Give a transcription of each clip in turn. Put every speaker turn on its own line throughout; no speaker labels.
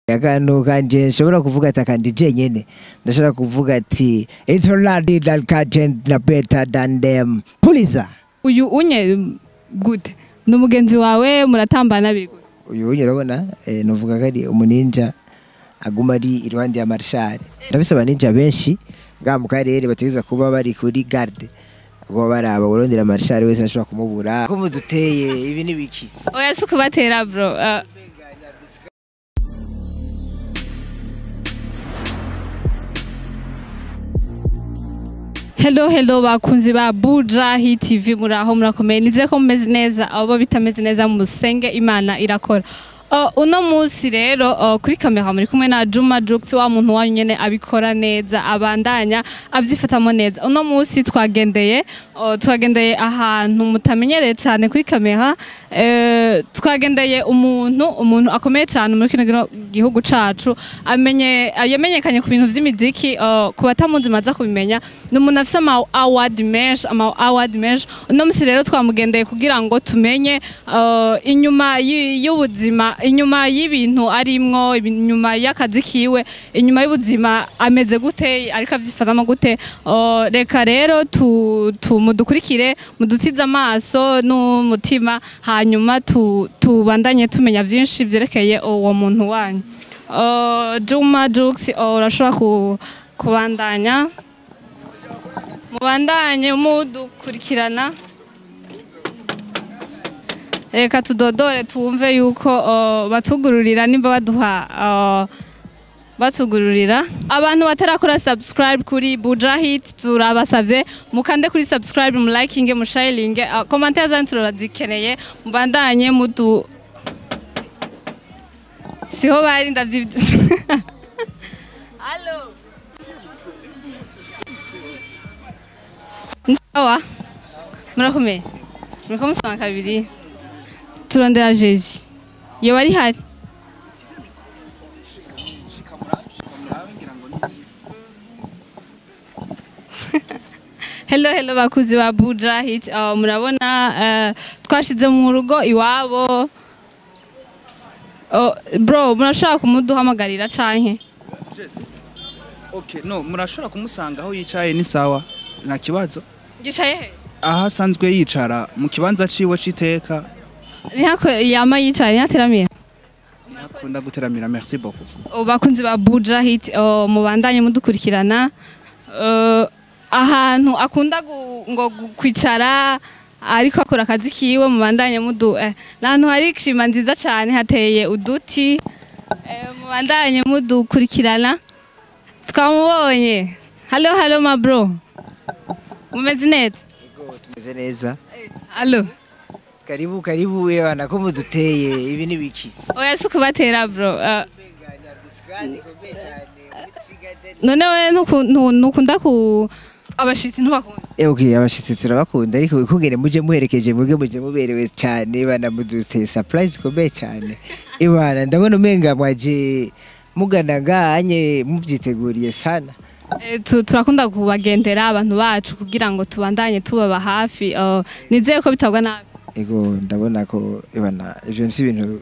Akantu kanje nshobora kuvuga ati akandi jenyene, ndashobora kuvuga ati it's already that na better than them puliza.
Uyu unye gute? Ni umugenzi wawe, muratambana biri gute?
Uyu unye urabona, novuga ko ari umuninja aguma ari iruhande ya Marshal. Ndabise abaninja benshi ngaha mu karere bategeza kuba bari kuri garde, kuba baraba urondera Marshal wese ashobora kumubura. Ko muduteye ibi ni biki?
Oya, si kubatera bro. Hello hello bakunzi ba Buja Hit TV, muraho, murakomeye? Nizeye ko mumeze neza. Abo bitameze neza musenge, Imana irakora. Uno munsi rero kuri kamera muri kumwe na Juma Jux, wa muntu wanyu nyene abikora neza, abandanya avyifatamo neza. Uno munsi twagendeye ahantu mutamenyereye cyane kuri kamera. Twagendeye umuntu akomeye cyane muri kino gihugu cacu, amenye yamenyekanye ku bintu vy'imiziki. Ku batamuzi maza kubimenya, ni umuntu afise ama award menshi, ama award menshi. Uno munsi rero twamugendeye kugira ngo tumenye inyuma y'ubuzima, inyuma y'ibintu arimwo, inyuma y'akazi kiwe, inyuma y'ubuzima ameze gute, ariko avyifatamo gute. Reka rero mudukurikire, mudutize amaso n'umutima, hanyuma tubandanye tumenya vyinshi vyerekeye uwo muntu wanyu. Juma Jux, urashobora kubandanya, mubandanye mudukurikirana. Reka tudodore twumve yuko batugururira, nimba baduha batugururira. Abantu batarakora subscribe kuri Buja Hit, turabasavye mukande kuri subscribe, mu likinge, mu sharinge, commentaire zanyu turazikeneye. Mubandanye mudu siho bari ndavyi. Allo, sawa, murakomeye? Muriko musanga kabiri, turondera Jésus, iyo bari hari. Hello hello bakuzi ba Buja Hit, murabona twashize mu rugo iwabo. Bro, murashobora kumuduhamagarira canke?
Okay, no, murashobora kumusanga aho yicaye, ni sawa, nta kibazo.
Yicaye he?
Aho asanzwe yicara mu kibanza ciwe c'iteka.
Nihako yama yicaye, nihateramiye.
Akunda guteramira, merci beaucoup.
Bakunzi ba Buja Hit, mubandanye mudukurikirana. Ahantu akunda ngo kwicara ariko akora akazi kiwe, mubandanye mudu n'ahantu hari climat nziza cyane, hateye uduti. Mubandanye mudukurikirana. Twamubonye. Hello hello ma bro, mumeze neza?
Ego, tumeze neza.
Allo.
Karibu karibu bana, ko muduteye ibi ni biki?
Oya, si kubatera bro. None we ntukunda ku abashitsi, ntubakunda?
Okay, abashitsi turabakunda, ariko kugene muje muherekeje, mwebwe muje muberewe cyane bana, muduteye surprise ikomeye cyane. Ibana ndabona umenga mwaje mugana nganye muvyiteguriye sana.
Turakunda kubagendera abantu bacu kugira ngo tubandanye tubaba hafi. Nizeye ko bitagwa nabi.
Ego, ndabona ko ibana ivyo si ibintu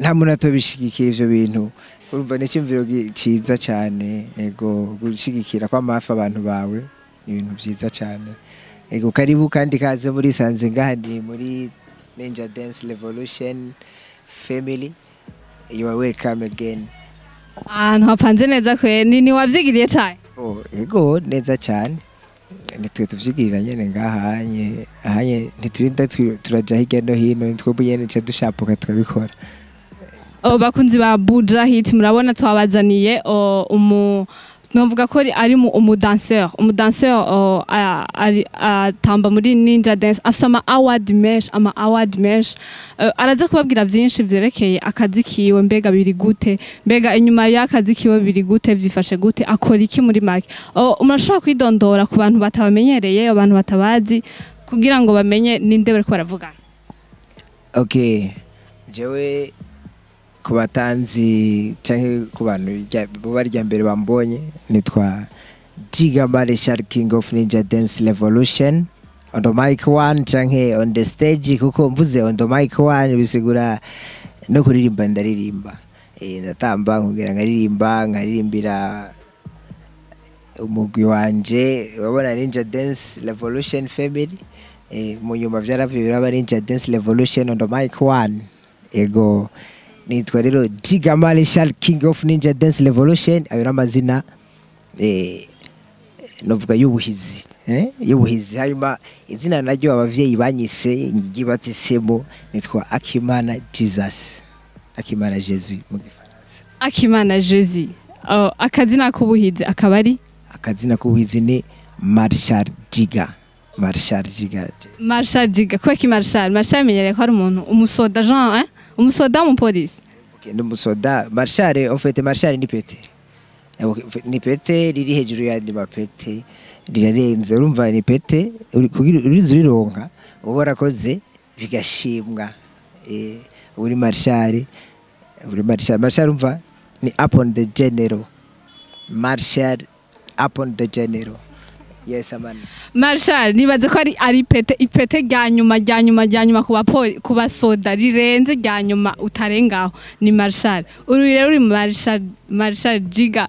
nta muntu atobishigikira ivyo bintu. Urumva ni icyumviro ciza cyane. Ego, gushigikira kwa mafi abantu bawe ni ibintu vyiza cyane. Ego, karibu kandi kaze muri sanze ngaha ni muri Ninja Dance Revolution Family. You are welcome again.
Ahantu hapanze neza kwe, ni wavyigiriye cyane?
Oh, ego, neza cyane. Nitwe tuvyigirira nyene ngaha ahanye, ntiturinda turaja hirya no hino, nitwe nyene nce dushapuka tukabikora.
Bakunzi ba Buja Hit, murabona twabazaniye umu novuga ko ari umudanseur, atamba muri Ninja Dance, afise ama award menshi, ama award menshi. Araza kubabwira vyinshi vyerekeye akazi kiwe, mbega biri gute, mbega inyuma y'akazi kiwe biri gute, vyifashe gute, akora iki muri make. Murashobora kwidondora ku bantu batabamenyereye, abantu batabazi, kugira ngo bamenye ninde bariko baravugana?
Okay, jewe ku batanzi canke ku bantu bo barya mbere bambonye, nitwa Jiga Marshal, King of Ninja Dance Revolution on the mic one canke on the stage, kuko mvuze on the mic one bisigura no kuririmba ndaririmba. Ndatamba nkongera nkaririmba, nkaririmbira umugwi wanje, urabona Ninja Dance Revolution Family. Mu nyuma vyaravuye biraba Ninja Dance Revolution on the mic one. Ego, nitwa rero Jiga Marshal, King of Ninja Dance Revolution. Ayo n'amazina novuga y'ubuhizi, y'ubuhizi. Hanyuma izina naryo abavyeyi banyise ngibatisemo, nitwa Akimana Jesus, Akimana Jesus mu gifaransa.
Akimana Jesus. Oh, akazina k'ubuhizi akaba ari?
Akazina k'ubuhizi ni Marshal Jiga, Marshal Jiga.
Marshal Jiga. Kubera ki Marshal? Marshal menyereye ko ari umuntu umusoda, Jean, umusoda, umupolisi.
Okay, ndi umusoda. Marshal, en fait Marshal ni pete. Ni pete riri hejuru y'andi mapete, rirarenze. Urumva ni pete kugira urinze urironka uba warakoze bigashimwa. Uri Marshal, uri Marshal. Marshal urumva ni upon the general. Marshal upon the general. Yes man.
Marshal nibaze ko ari pete, ipete rya nyuma, rya nyuma, rya nyuma ku bapoli, ku basoda, rirenze rya nyuma utarengaho ni Marshal. Uri rero uri Marshal, Marshal Jiga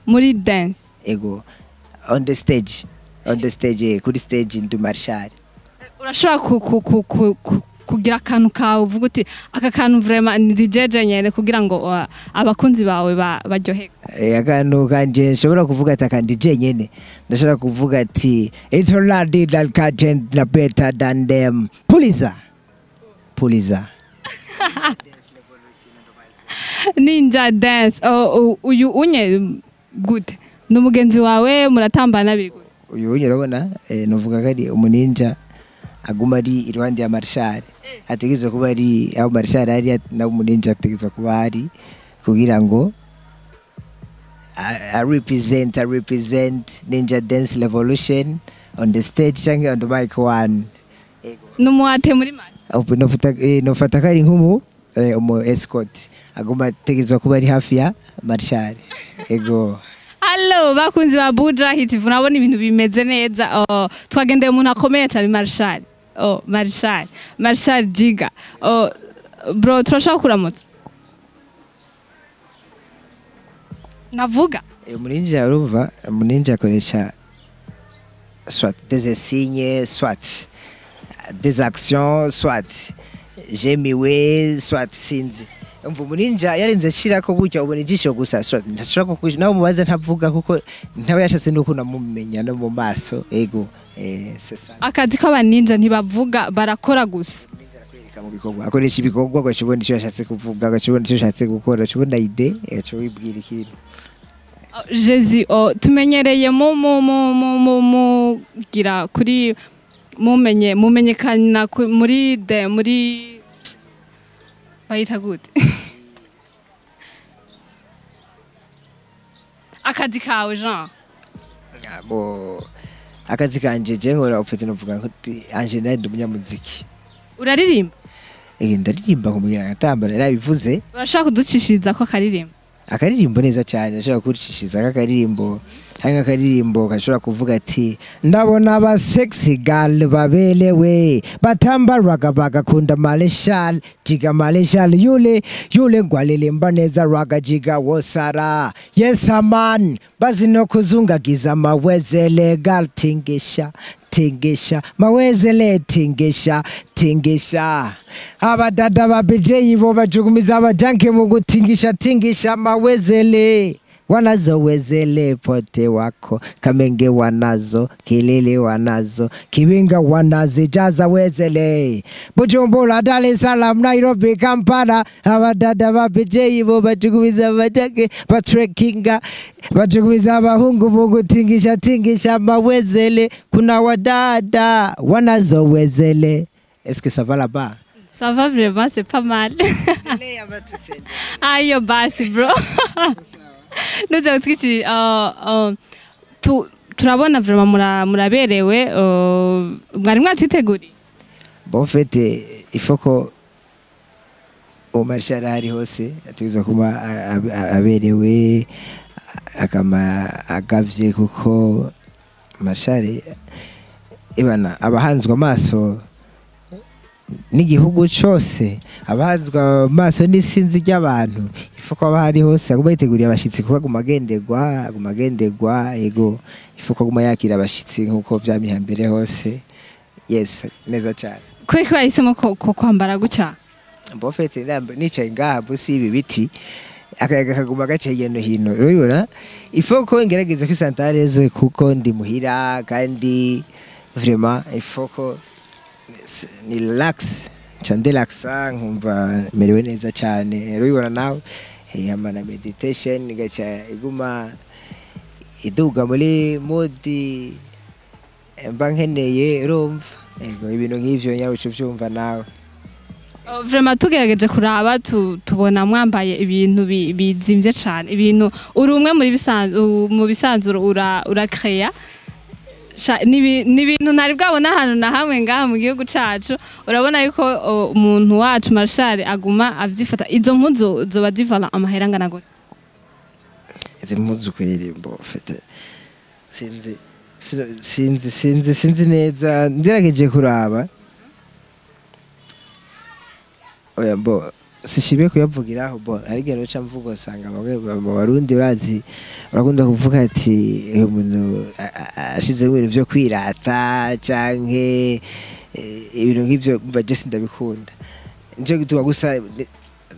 muri dance.
Ego, on the stage, on the stage, kuri stage ndi Marshal.
Urashobora kugira akantu kawe uvuga uti aka kantu vraiment ni DJ nyene, kugira ngo abakunzi bawe baryoherwe?
Akantu kanje nshobora kuvuga ati aka DJ nyene, ndashobora kuvuga ati it's already that kajent na better than them, puliza puliza.
Ninja Dance. Oh, uyu unye gute, ni umugenzi wawe, muratambana, biri gute?
Uyu unye urabona, novuga ko ari umuninja aguma ari iruhande ya Marshal, ategerezwa kuba ari aho Marshal ari, nawe umuninja ategerezwa kuba ari kugira ngo I represent Ninja Dance Revolution on the stage canke on the mic one. Ego.
Ni umuhate muri make.
Ubu nofata ko ari nk'umu umu escort aguma ategerezwa kuba ari hafi ya Marshal. Ego.
Hello bakunzi ba Buja Hit, murabona ibintu bimeze neza. Oh, twagendeye umuntu akomeye cyane, Marshal. Oh, Marshal, Marshal Jiga. Oh, bro, turashaka kuramutsa. Navuga.
Umuninja, urumva umuninja akoresha soit des signes, soit des actions, soit jemiwe, soit sinzi. Umva umuninja yarinze ashirako gutya, ubona ijisho gusa, soit ntashobora kukuja nawe umubaze ntavuga, kuko ntawe yashatse nuko namumenya no mu maso. Ego, c'est ça.
Akazi k'abaninja ntibavuga, barakora gusa.
Umuninja arakwereka mu bikorwa, akoresha ibikorwa, ugaca ubona icyo yashatse kuvuga, ugaca ubona icyo yashatse gukora, ugaca ubona idée, ugaca wibwira ikintu.
Oh, Jesus, oh, tumenyereye mu mugira kuri mumenye mumenyekana muri de muri bayita gute akazi kawe, Jean?
Bo, akazi kanje je nkora ufite novuga nko anje nari ndi umunyamuziki.
Uraririmba?
Ndaririmba kumubwira ngatamba, narabivuze.
Urashaka kuducishiriza ko akaririmba?
Akaririmbo neza cyane, ndashobora kuricishiriza akaririmbo. Hari akaririmbo gashobora kuvuga ati ndabona aba sexy girl babelewe batamba raga, bagakunda Marshal Jiga, Marshal yule yule ngwalilimba neza raga jiga wosara yes man, bazi no kuzungagiza mawezele gal, tingisha tingisha mawezele, tingisha tingisha. Abadada ba BJ bo bajugumiza abajanke mu gutingisha tingisha mawezele, wanazo wezele pote wako Kamenge, wanazo Kilele, wanazo Kibinga, wanazijaza wezele Bujumbura, Dar es Salaam, Nairobi, Kampala. Abadada ba BJ bo bajugumiza abajanke batrekinga, bajugumiza abahungu mu gutingisha tingisha mawezele. Kuna wadada wanazo wezele. Est-ce que ça va là-bas?
Ça va vraiment, c'est pas mal. Ayo basi bro. Nuze utwikiri turabona vraiment muraberewe, mwari mwatwiteguriye.
Bon, en fait, il faut ko umarshal ahari hose ategerezwa kuba aberewe, akama agavye, kuko marshal ibana abahanzwe amaso n'igihugu cose, abahazwa amaso n'isinzi ry'abantu, il faut ko aba hari hose aguma yiteguriye abashitsi, kuko aguma agenderwa, aguma agenderwa. Ego, il faut ko aguma yakira abashitsi nk'uko vyamye hambere hose. Yes, neza cyane.
Kubera ko wahisemo ko kwambara gutya?
Mbofete nicaye ngaha busi y'ibi biti, akayaga kaguma gaca hirya no hino, urabibona. Il faut ko ngerageza kwisanta à l'aise kuko ndi muhira, kandi vraiment il faut ko ni relax, nca ndelaxa nkumva merewe neza cyane, urabibona nawe. Hama na meditation igaca iguma iduga muri mood mba nkeneye, urumva. Ego, ibintu nk'ivyo nyabuco vyumva nawe.
Oh, vraiment tugerageje kuraba tubona mwambaye ibintu bizimvye cane, ibintu uri umwe muri mu bisanzwe ura créa. Ni ibintu ntari bwabona ahantu na hamwe ngaha mu gihugu cacu. Urabona yuko umuntu wacu Marshal aguma avyifata. Izo mpuzu zoba zivala amahera angana gute?
Izi mpuzu kuririmbo mfite, sinzi sinzi sinzi sinzi neza, ngerageje kuraba, oya, bo sishimye kuyavugiraho. Bo hari igihe nuca mvuga usanga bamwe mu Barundi, urazi, barakunda kuvuga ati uyu muntu ashizemo ibintu byo kwirata canke ibintu nk'ivyo. Mba je sindabikunda, nico gituma gusa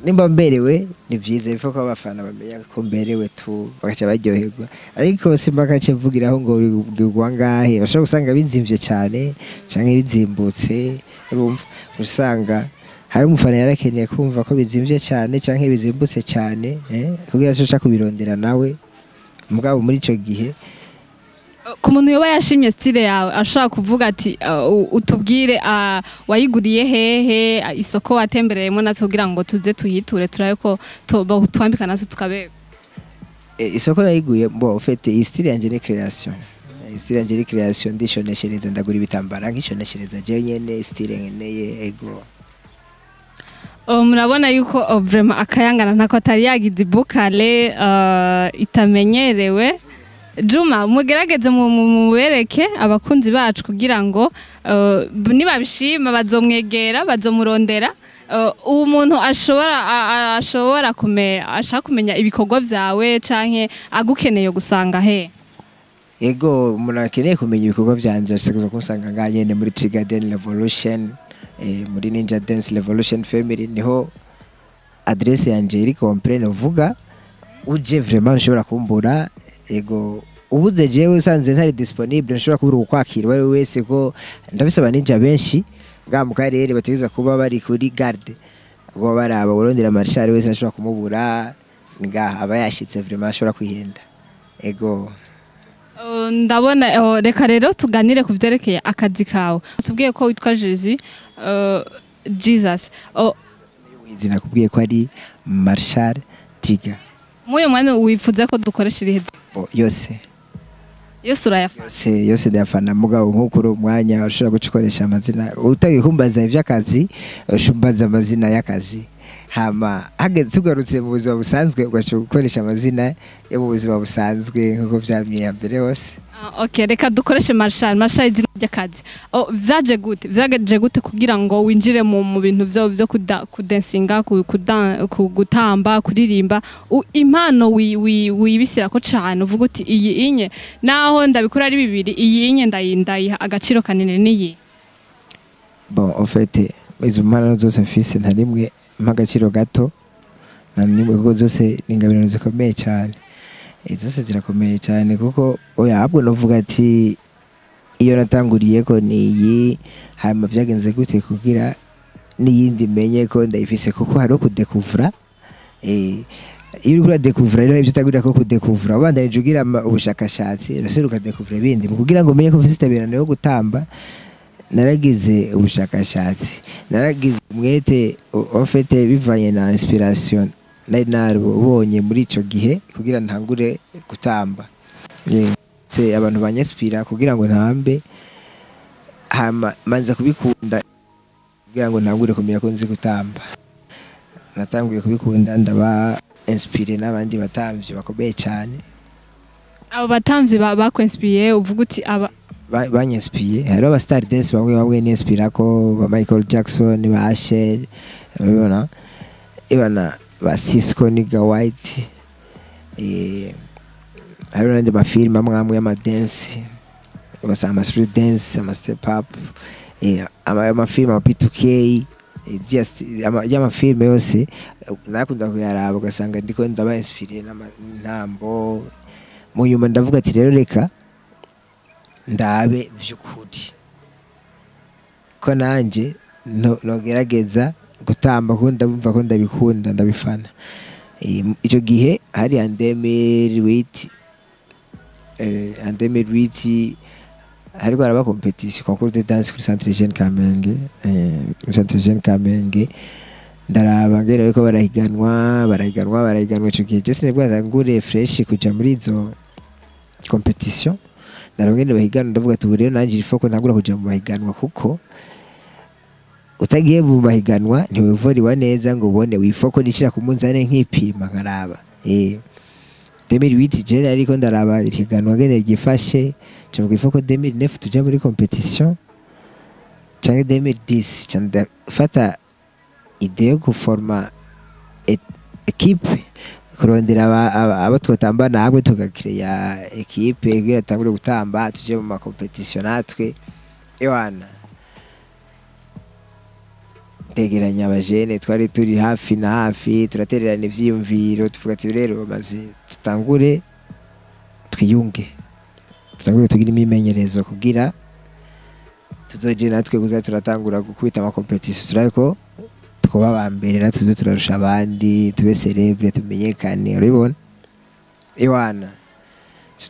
nimba mberewe ni vyiza, bipfa ko abafana bamenya ko mberewe tu, bagaca baryoherwa. Ariko simba kace mvugiraho ngo bigwa ngahe, bashobora gusanga bizimvye cane canke bizimbutse. Urumva, usanga hari umufana yarakeneye kumva ko bizimvye cane canke bizimbutse cane, kugira aco kubirondera nawe. Mugabo muri ico gihe
Ku muntu yoba yashimye style yawe, ashobora kuvuga ati utubwire wayiguriye hehe, isoko watembereyemo natwe kugira ngo tuze tuhiture, turabe ko twambika natwe tukaberwa.
Isoko nayiguye, bo ufite iyi style yanje ni création. Iyi style yanje ni création, ndishoneshereza, ndagura ibitambara nkishoneshereza jewe nyene style nkeneye. Ego.
Oh, murabona yuko vraiment akayangana ntako atari yagize ibukale itamenyerewe. Juma, mugerageze mubereke abakunzi bacu kugira ngo nibabishima bazomwegera, bazomurondera. Uwo muntu ashobora ashobora ashaka kumenya ibikorwa vyawe canke agukeneye gusanga he?
Ego, umuntu akeneye kumenya ibikorwa vyanje ashobora kunsanga ngaha nyene muri Trigarden Revolution, muri Ninja Dance Revolution Family, niho adresse yanje iri complet. Novuga uje vraiment nshobora kumbura. Ego, ubuze jewe, usanze ntari disponible, nshobora kubura ukwakira uwo ari we wese, ko ndabisaba ninja benshi ngaha mu karere bategeza kuba bari kuri garde, ubwo baraba urondera Marshal wese nshobora kumubura ngaha, aba yashitse, vraiment ashobora kwihenda. Ego.
Ndabona reka rero tuganire ku vyerekeye akazi kawe. Tubwiye ko witwa Jesus, Jesus.
Izina nakubwiye ko ari Marshal Tiga.
Muri uyu mwanya wifuza ko dukoresha irihe?
Bo, yose.
Yose urayafana?
Yose, yose ndayafana. Mugabo nk'uko uri umwanya ushobora guca ukoresha amazina, utagiye kumbaza ivy'akazi, ushumbaza amazina y'akazi, hama hageze tugarutse mu buzima busanzwe ugaca ukoresha amazina yo mu buzima busanzwe nk'uko vyamye mbere hose.
Ah, okay, reka dukoreshe Marshal. Marshal izina ry'akazi. Oh, vyaje gute? Vyaje gute kugira ngo winjire mu bintu vyo kudansinga, gutamba, kuririmba? Impano wibisirako cane uvuga uti iyi inye naho ndabikora ari bibiri, iyi inye ndayiha agaciro kanini niyi?
Bon, en fait izo mpano zose mfise nta rimwe mpa agaciro gato, nta nimwe, kuko zose ni ingabirano zikomeye cyane. Zose zirakomeye cyane, kuko oya, ahubwo novuga ati iyo natanguriye ko ni iyi, hanyuma byagenze gute kugira n'iyindi menye ko ndayifise, kuko hariho kudekuvura. Iyo uriko uradekuvura rero ibyo utagurira ko kudekuvura, ubandanije ugira ubushakashatsi, urasubira ukadekuvura ibindi. Mu kugira ngo umenye ko mfise itabirano yo gutamba, naragize ubushakashatsi, naragize umwete, en fait bivanye na inspiration nari narubonye muri ico gihe kugira ntangure gutamba. Se abantu banyespira kugira ngo ntambe, hama manza kubikunda kugira ngo ntangure kumenya ko nzi gutamba. Natanguye kubikunda ndaba inspiré n'abandi batamvyi bakomeye cyane.
Abo batamvyi bakwinspiriye uvuga uti aba
Banyinspiye hariho aba star dance bamwe bamwe ninspira ko ba Michael Jackson, ba Usher, urabibona, ibana ba Sisqó, Nigga White, hariho n'andi mafilime amwe amwe y'ama dance, ugasanga ama street dance, ama step up, amafilime ama P2K, y'amafilime yose, nakunda kuyaraba, ugasanga ndiko ndaba inspiré n'intambo. Mu nyuma ndavuga ati rero reka ndabe vy'ukuri ko nanje nogerageza gutamba, kuko ndabumva ko ndabikunda, ndabifana. Ico gihe hari en 2008, en 2008 hariko haraba compétition, concours de danse kuri Centre Jeune Kamenge, kuri Centre Jeune Kamenge. Ndaraba ngene bariko barahiganwa, barahiganwa, barahiganwa. Ico gihe je sinibwo ngure fresh kuja muri izo compétition. Ndaraba ngene bahiganwa, ndavuga ati ubu rero nanje il faut ko ntangura kuja mu mahiganwa, kuko utagiye mu mahiganwa ntiwivuriwa neza ngo ubone. Wifo ko nishira ku munzane nkipima nkaraba. 2008 je ariko ndaraba ihiganwa ngene ryifashe, cavuga il faut ko 2009 tuja muri compétition canke 2010. Ca ndafata idée yo guforma équipe, kurondera abo twotambana hamwe, tugakireya équipe kugira tutangure gutamba, tuje mu ma compétition natwe. Ewana, ntegeranya abajene twari turi hafi na hafi, turatererana ivyiyumviro, tuvuga ati rero maze tutangure twiyunge, tutangure tugire imimenyerezo kugira tuzoje natwe kuza turatangura gukubita ama compétition, turabe ko twoba aba mbere, natwe tuze turarusha abandi, tube célèbre, tumenyekane, urabibona. Ewana,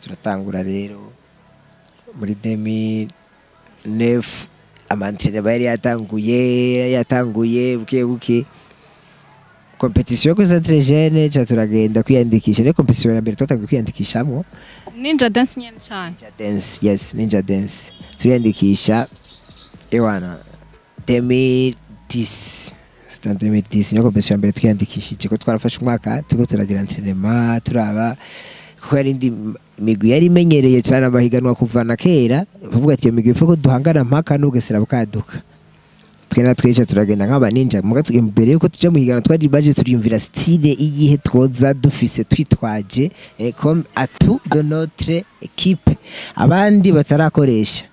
turatangura rero muri 2009, ama entraînement yari yatanguye, yatanguye buke buke. Compétition yo kuri Centre Jeune, ca turagenda kwiyandikisha. Niyo compétition ya mbere twatanguye kwiyandikishamwo.
Ninja dance nyene cane?
Ninja dance, yes, ninja dance. Turiyandikisha, ewana, 2010, c'était en 2010, niyo compétition ya mbere twiyandikishije, ko twarafashe umwaka turiko turagira entraînement, turaba, kuko hari indi migwi yari imenyereye cyane amahiganwa kuva na kera, bavuga ati iyo migwi ipfa ko duhangana mpaka n'ubugesera bukaduka. Twe na twese turagenda nk'abaninja muga imbere yuko tuja mu higanwa twari baje turiyumvira style iyihe twoza dufise, twitwaje, comme atout de notre équipe abandi batarakoresha.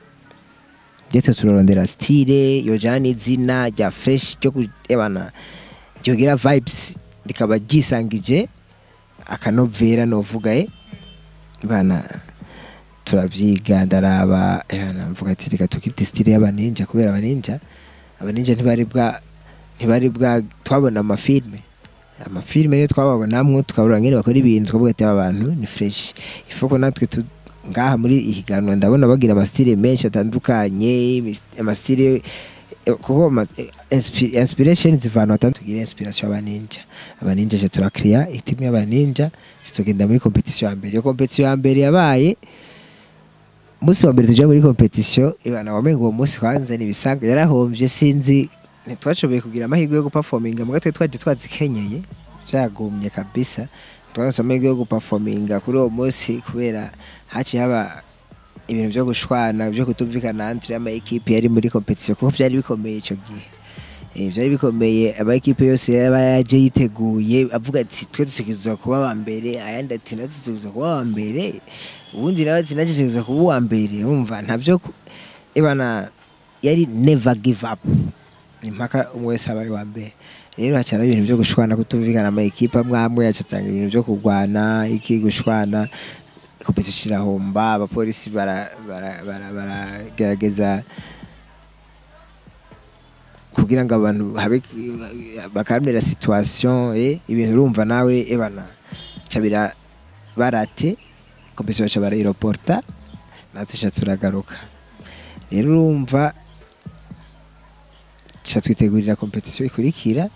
Ndetse turarondera style yojana n'izina rya fresh ryo kurebana, ryogira vibes, rikaba ryisangije akanovera novuga. Bana, turavyiga, ndaraba, mvuga ati reka tukite style y'abaninja, kubera abaninja ntibari bwa twabona amafilme, amafilme niyo twababonamwo, tukabura ngene bakora ibintu, tukavuga ati aba bantu ni fresh, ifoko natwe ngaha muri ihiganwa ndabona bagira ama style menshi atandukanye, ama style, kuko inspiration ziva ahantu hatandukanye. Tugira inspiration abaninja, abaninja je turakriya itimu y'abaninja, tugenda muri compétition ya mbere. Iyo compétition ya mbere yabaye umunsi wa mbere tuja muri compétition, ibana wamenga uwo munsi kwanza nibisanga yarahomvye, sinzi, ntitwashoboye kugira amahirwe yo guperforminga, muga twe twaje twazikenyeye vyagumye kabisa. Twaronse amahirwe yo guperforminga kuri uwo munsi kubera haciye haba ibintu vyo gushwana, vyo kutumvikana entre ama équipe yari muri compétition, kuko vyari bikomeye ico gihe. Vyari bikomeye, ama équipe yose yaba yaje yiteguye, avuga ati twe dutegerezwa kuba aba mbere, ayandi ati natwe dutegerezwa kuba aba mbere, ubundi nawe ati natwe dutegerezwa kuba uwa mbere. Urumva ntavyo ebana yari never give up, impaka umwe wese abaye uwa mbere. Rero hacara ibintu vyo gushwana, kutumvikana, ama équipe amwe amwe acatanga ibintu vyo kurwana, iki gushwana, compétition irahomba. Abapolisi baragerageza kugira ngo abantu habe bakamera situation, ibintu urumva nawe, ebana cabira barate compétition, baca barayiroporta, natwe ca turagaruka. Rero urumva ca twitegurira compétition ikurikira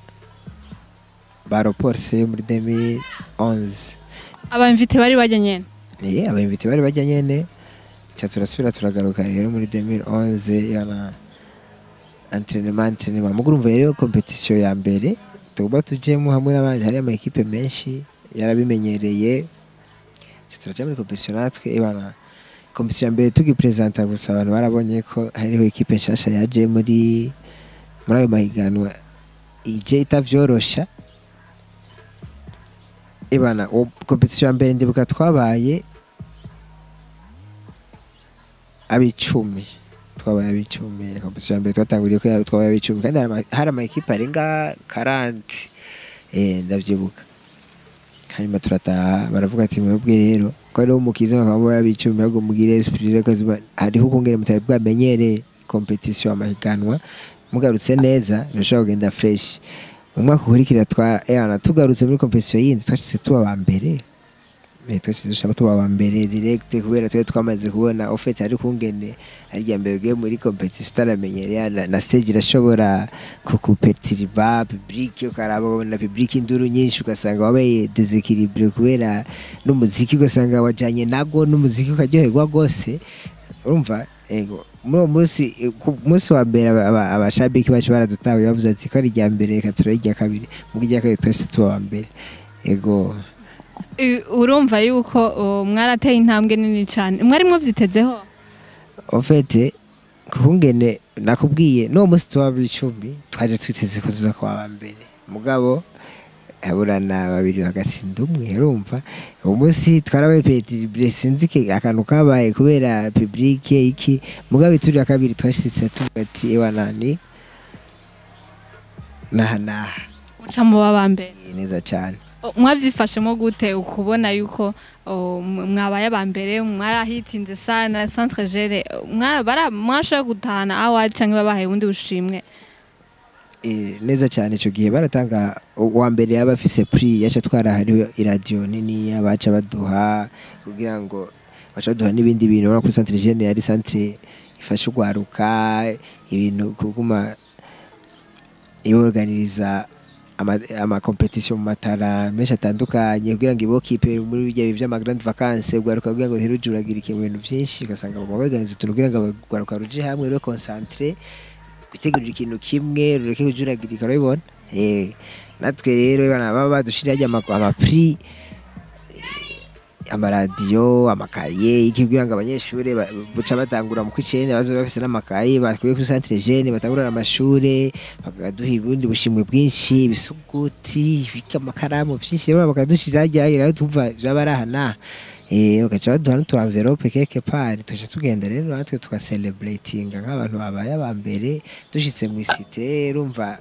baroporse muri 2011.
Aba invités bari bajya nyene?
Aba invités bari bajya nyene. Ca turasubira turagaruka rero muri 2011, yana entraînement, entraînement. Mugo urumva rero compétition ya mbere tugomba tujemo hamwe n'abandi, hari ama équipe menshi yarabimenyereye. Ca turaja muri compétition natwe, ebana Compétition ya mbere tugipresenta gusa, abantu barabonye ko hariho équipe nshasha yaje muri ayo mahiganwa, ije itavyorosha. Ibana uwo compétition ya mbere, ndibuka twabaye ab'icumi, twabaye ab'icumi. Compétition ya mbere twatanguriye ko twabaye ab'icumi, kandi hari ama équipe arenga 40, ndavyibuka. Hanyuma turataha, baravuga ati: "Mwebwe rero ko ariho mukiza bakaba mubaye ab'icumi, ahubwo mugire esprit rero, hariho ukungene mutari bwamenyere compétition, amahiganwa. Mugarutse neza birashobora kugenda fresh." Mu mwaka ukurikira twa tugarutse muri compétition yindi, twashitse tuba aba mbere. Twashitse dushaka tuba aba mbere direct, kubera twari twamaze kubona au fait hari kungene ari irya mbere ugiye muri compétition utaramenyereye na stage irashobora kukuperturba, public ukaraba ubona public induru nyinshi, ugasanga wabaye déséquilibré kubera n'umuziki, ugasanga wajanye nago n'umuziki ukaryoherwa rwose. Urumva, ego, muri uwo munsi, ku munsi wa mbere abashabiki bacu baradutahuye, bavuze ati ko ari irya mbere, reka turabe irya kabiri. Mu irya kabiri twese tuba aba mbere, ego.
Urumva yuko mwarateye intambwe nini cyane, mwari muvyitezeho?
En fait, kungene nakubwiye, n'uwo munsi tuba 10, twaje twiteze ko tuza kuba aba mbere, mugabo haburana babiri bagatsinda umwe. Urumva, uwo munsi twarabaye perturbé, sinzi ke akantu kabaye kubera public iki, mugabo ituri ya kabiri twashitse tuvuga ati: "Ewana, ni naha naha."
Muca muba aba mbere.
Neza cyane.
Mwavyifashemo gute ukubona yuko mwabaye aba mbere, mwarahitinze sana Centre Jeune, mwashoboye gutahana award canke babahaye ubundi bushimwe?
Neza cyane. Icyo gihe baratanga, uwa mbere yaba afise prix yaca twara, hariho iradiyo nini baca baduha kugira ngo baca baduha n'ibindi bintu. Urabona ko Centre Jeune yari centre ifasha urwaruka ibintu, kuguma iorganiriza ama compétition mu matara menshi atandukanye, kugira ngo ibokipe muri bijya bihe vy'ama grande vacances urwaruka, kugira ngo ntirujuragirike mu bintu byinshi. Ugasanga baguma baganiza utuntu kugira ngo urwaruka ruje hamwe, rube concentré gutegurira ikintu kimwe, rureke kujuragirika. Urabibona, natwe rero bana baba badushiriye harya ama prix, amaradiyo, amakaye, iki, kugira ngo abanyeshure buca batangura mu kw'icenda bazobe bafise n'amakaye bakuye kuri Centre Jeune, batangurana amashure. Bakaduha ubundi bushimwe bwinshi, ibisuguti, ibiki, amakaramu vyinshi rero bakadushirira harya. Rero tumva vyaba ari aha n'aha, bagaca baduha n'utu enveloppe quelque part, tugaca tugenda rero natwe tuga celebratinga nk'abantu babaye aba mbere. Dushitse mw'isite, urumva,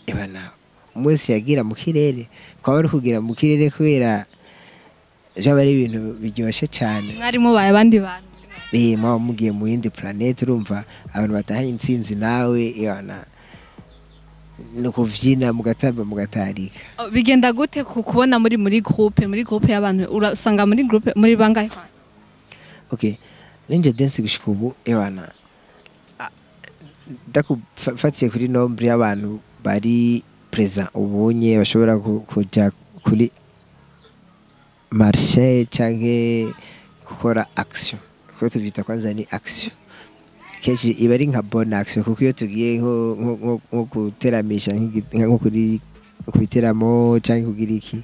ebana umunsi yagira mu kirere, twaba ari kugira mu kirere, kubera vyaba ari ibintu biryoshe cyane.
Mwari mubaye abandi bantu.
Muba mugiye mu yindi planète. Urumva, abantu batahanye intsinzi nawe, ebana ni ukuvyina, mugatamba, mugatarika.
Bigenda gute ku kubona muri groupe y'abantu? Urasanga muri groupe muri bangahe?
Okay, Ninja Dance gushika ubu, ebana ndakufatiye kuri nombre y'abantu bari présent ubunye bashobora kuja kuri marché canke gukora action, kuko tuvyita kwanza ni action, kenshi iba ari nka bonne action, kuko iyo tugiye nko guteramisha nko kuri ku biteramo canke kugira iki,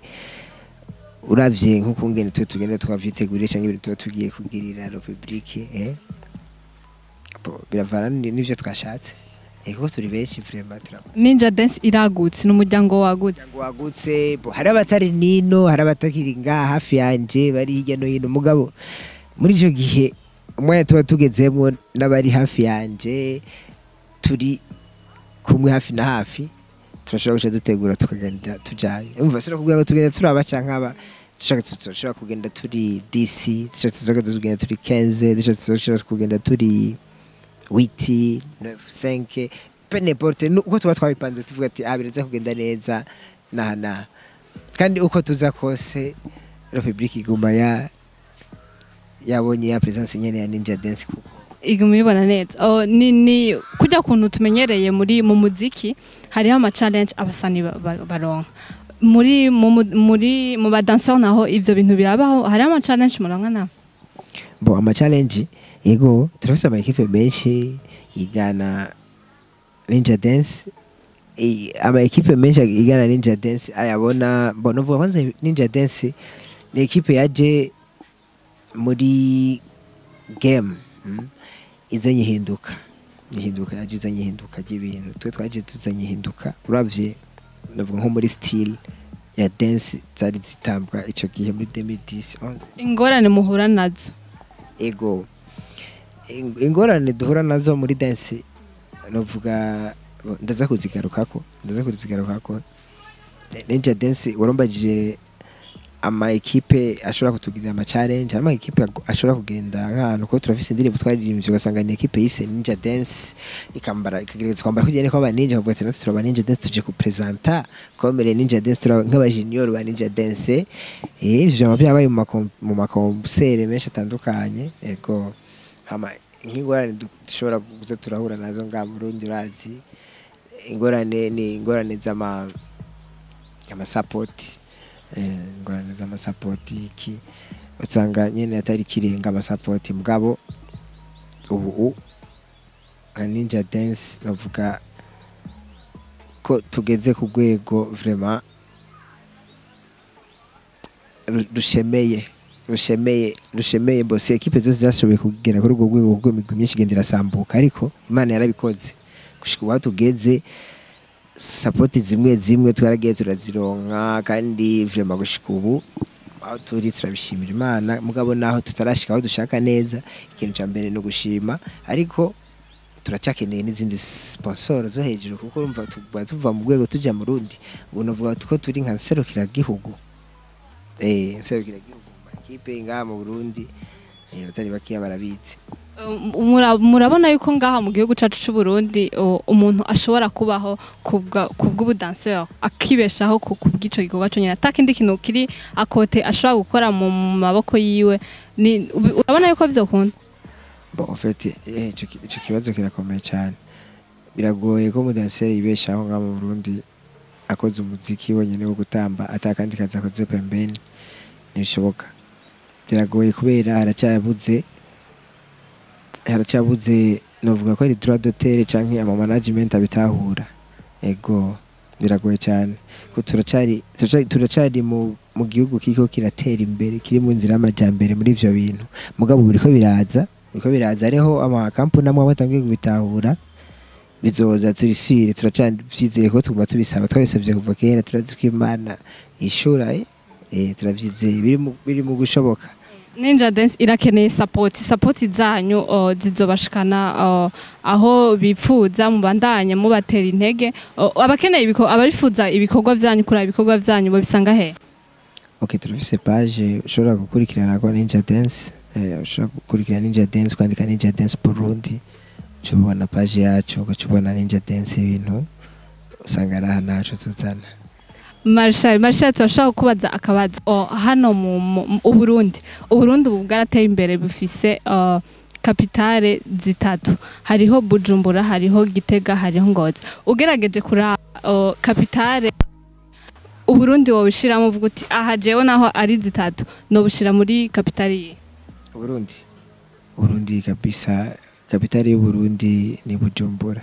uravye nk'ukungene twe tugenda twavyiteguriye canke ibintu tuba tugiye kugirira le public, bo, biravana n'ivyo twashatse, kuko turi benshi vraiment
Ninja Dance iragutse, ni umuryango wagutse.
Umuryango wagutse. Bo, hari abatari nino, hari abatakiri ngaha hafi yanje, bari hirya no hino, mugabo muri ico gihe umwanya tuba tugezemwo n'abari hafi yanje turi kumwe hafi na hafi, turashobora guca dutegura tukagenda tujanye. Umva, sino kugira ngo tugenda turaba canke aba dushaka, turashobora kugenda turi 10, dushatse turashobora kugenda turi 15, dushatse turashobora kugenda turi 8, 9, 5, peu n'importe. Uko tuba twabipanze, tuvuga ati: "Ah, biraza kugenda neza naha naha." Kandi uko tuza kose, Republique iguma ya yabonye ya présence nyene ya Ninja Dance, kuko
Iguma ibibona neza. Ni kujya kuntu tumenyereye muri mu muziki, hariho ama challenge abasani baronka muri mu ba danseur, naho ivyo bintu birabaho? Hariho ama challenge muronka naho?
Bo, ama challenge, yego, turafise ama équipe menshi igana Ninja Dance. Ama équipe menshi igana Ninja Dance ayabona. Bo, novuga kwanza Ninja Dance ni équipe yaje muri game izanye ihinduka, ihinduka yaje izanye ihinduka ry'ibintu. Twe twaje tuzanye ihinduka, uravye navuga nko muri style ya dance zari zitambwa ico gihe muri 2010, 11.
Ingorane muhura nazo?
Ego, ingorane duhura nazo muri dance, novuga ndaza kuzigarukako. Ninja Dance, warumbajije ama équipe ashobora kutugirira ama challenge. Ama équipe ashobora kugenda nk'ahantu ko turafise indirimbo twaririmbye, ugasanga ni équipe yise Ninja Dance, ikambara, ikagerageza kwambara kugira ko aba ninja, bavuga ati: "Natwe turaba Ninja Dance, tuje kupresenta comme les Ninja Dance, turaba nk'aba junior ba Ninja Dance." Ivyo vyama byabaye mu ma concert menshi atandukanye. Ego, hama nk'ingorane dushobora kuza turahura nazo ngaha mu Burundi, urazi, ingorane ni ingorane z'ama amasapoti, ingorane z'amasapoti iki, usanga nyene atari kirenga amasapoti. Mugabo ubu nka Ninja Dance bavuga ko tugeze ku rwego vraiment rushemeye bose. Équipe zose zashoboye kugera kuri urwo rwego, kuko imigwi myinshi igenda irasambuka, ariko Imana yarabikoze gushika ubu aho tugeze. Support zimwe zimwe twaragiye turazironka, kandi vraiment gushika ubu aho turi turabishimira Imana. Mugabo naho tutarashika aho dushaka neza, ikintu ca mbere ni ugushima, ariko turacyakeneye n'izindi sponsor zo hejuru, kuko urumva tuba tuva mu rwego tuja mu rundi. Ubu novuga ko turi nka nserukiragihugu, nserukiragihugu mu makipe ngaha mu Burundi, batari bakeya barabizi.
Murabona yuko ngaha mu gihugu cacu c'u Burundi umuntu ashobora kubaho kubw'ubudanseur, akibeshaho kubw'ico gikorwa conyene, atakindi kintu kiri à côté ashobora gukora mu maboko yiwe? Ni urabona yuko vyokunda?
Bon, en fait, ico kibazo kirakomeye cyane. Biragoye ko umudanseri yibeshaho ngaha mu Burundi akoze umuziki wonyene wo gutamba, atakandi kazi akoze pembeni. Ntibishoboka, biragoye, kubera haracyabuze novuga ko ari droit d'auteur canke ama management abitahura. Ego, biragoye cyane ko turacari mu gihugu kiriko kiratera imbere, kiri mu nzira y'amajambere muri ivyo bintu. Mugabo biriko biraza, hariho amakampuni amwe amwe atangiye kubitahura. Bizoza turisubire, turacyari ko tuguma tubisaba, twabisabye kuva kera, turazi ko Imana ishura, turavyizeye, biri mu gushoboka.
Ninja Dance irakeneye support. Support zanyu zizobashikana aho bipfuza. Mubandanye mubatera intege. Abakeneye abifuza ibikorwa vyanyu, kuraba ibikorwa vyanyu, babisanga he?
Ok, turafise page ushobora gukurikirana ko Ninja Dance, ushobora gukurikirana Ninja Dance, kwandika Ninja Dance Burundi, uca ubona page yacu, ugaca ubona Ninja Dance, ibintu usanga ari aha naco tuzana.
Marshal, turashaka kubaza akabazo. Hano mu Uburundi ubu bwarateye imbere, bufise capitale zitatu: hariho Bujumbura, hariho Gitega, hariho Ngozi. Ugerageje kuraba capitale Uburundi wobishiramo, uvuga uti: "Aha jewe naho ari zitatu nobushira muri capitale yihe?"
Burundi kabisa, capitale y'Uburundi ni Bujumbura,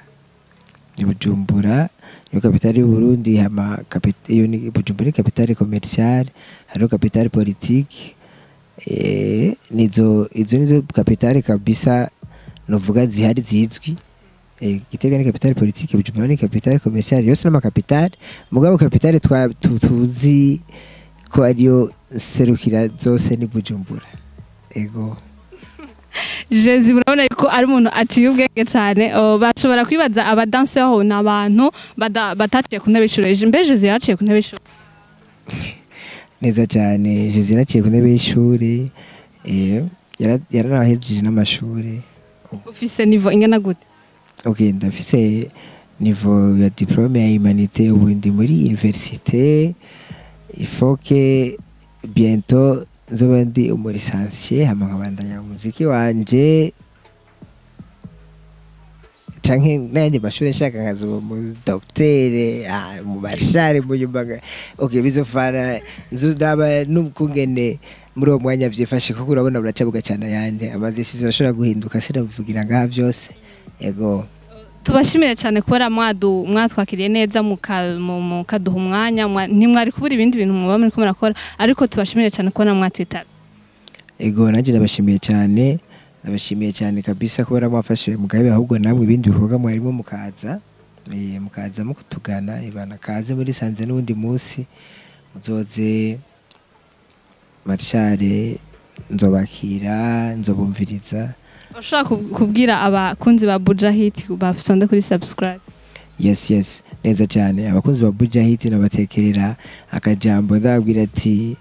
ni Bujumbura niyo capitale y'Uburundi. Hama iyo ni Bujumbura, ni capitale commerciale, hariho capitale politique, nizo, izo nizo capitale kabisa novuga zihari zizwi. Gitega ni capitale politique, Bujumbura ni capitale commerciale, yose n'ama capitale. Mugabo capitale tuzi ko ariyo serukira zose ni Bujumbura. Ego.
Jezi, murabona ko ari umuntu aciye ubwenge cyane. Bashobora kwibaza abadanseurs ni abantu bataciye ku ntebe y'ishuri. Mbe Jezi yaraciye ku ntebe y'ishuri?
Neza cyane, Jezi yaraciye ku ntebe y'ishuri, yaranahejeje n'amashuri.
Ufise niveau ingana gute?
Ok, ndafise niveau ya diplôme ya humanité. Ubu ndi muri université, il faut que bientôt nzoba ndi umu licencié, hama nkabandanya umuziki wanje canke n'ayandi mashuri nshaka, nkazoba mu docteur, mu marshal mu nyuma. Ok, bizofana nzodaba n'ukungene muri uwo mwanya vyifashe, kuko urabona buraca cyane, ayandi ama décision ashobora guhinduka, sinavugira ngaha byose. Ego.
Tubashimire cyane kubera mwatwakiriye neza, mukaduha umwanya. Ntimwari kubura ibindi bintu muba muriko murakora, ariko tubashimire cyane kubona mwatwitaba.
Ego, nanjye ndabashimiye cyane. Ndabashimiye cyane kabisa kubera mwafashije mugabe, ahubwo namwe ibindi bikorwa mwarimo mukaza, mukaza mukutugana ibana kaze muri sanze n'undi munsi muzoze marshare, nzobakira, nzobumviriza.
Ushobora kubwira abakunzi ba Buja Hit bafite kuri subscribe?
Yes, neza cyane. Abakunzi ba Buja Hit nabatekerera akajambo, ndababwira ati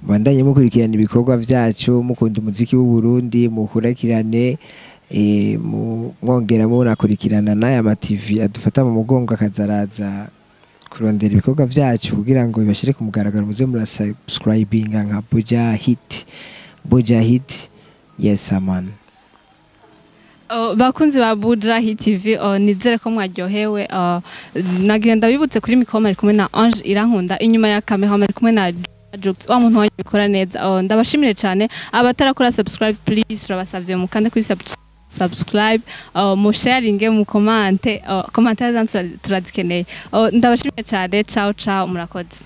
bandanye mukurikirana ibikorwa byacu, mukunda umuziki w'u Burundi, mukurikirane, mwongera munakurikirana n'aya ma TV adufata mu mugongo akazaraza kurondera ibikorwa byacu kugira ngo bibashyire ku mugaragaro. Muze murasubscribinga nka Buja Hit, Buja Hit, yes man.
Oh, bakunzi ba Buja Hit TV, oh, nizere ko mwaryohewe. Oh, nagira ndabibutse, kuri mikoro ari kumwe na Ange Irankunda, inyuma ya kamera ari kumwe na Jux, wa muntu wanyu bikora neza. Oh, ndabashimire cyane. Abatarakora subscribe, please, turabasavye mukande kuri subscribe, oh, mu sharinge, mu commente, oh, commentaire zanyu turazikeneye. Oh, ndabashimire cyane. Ciao ciao, murakoze.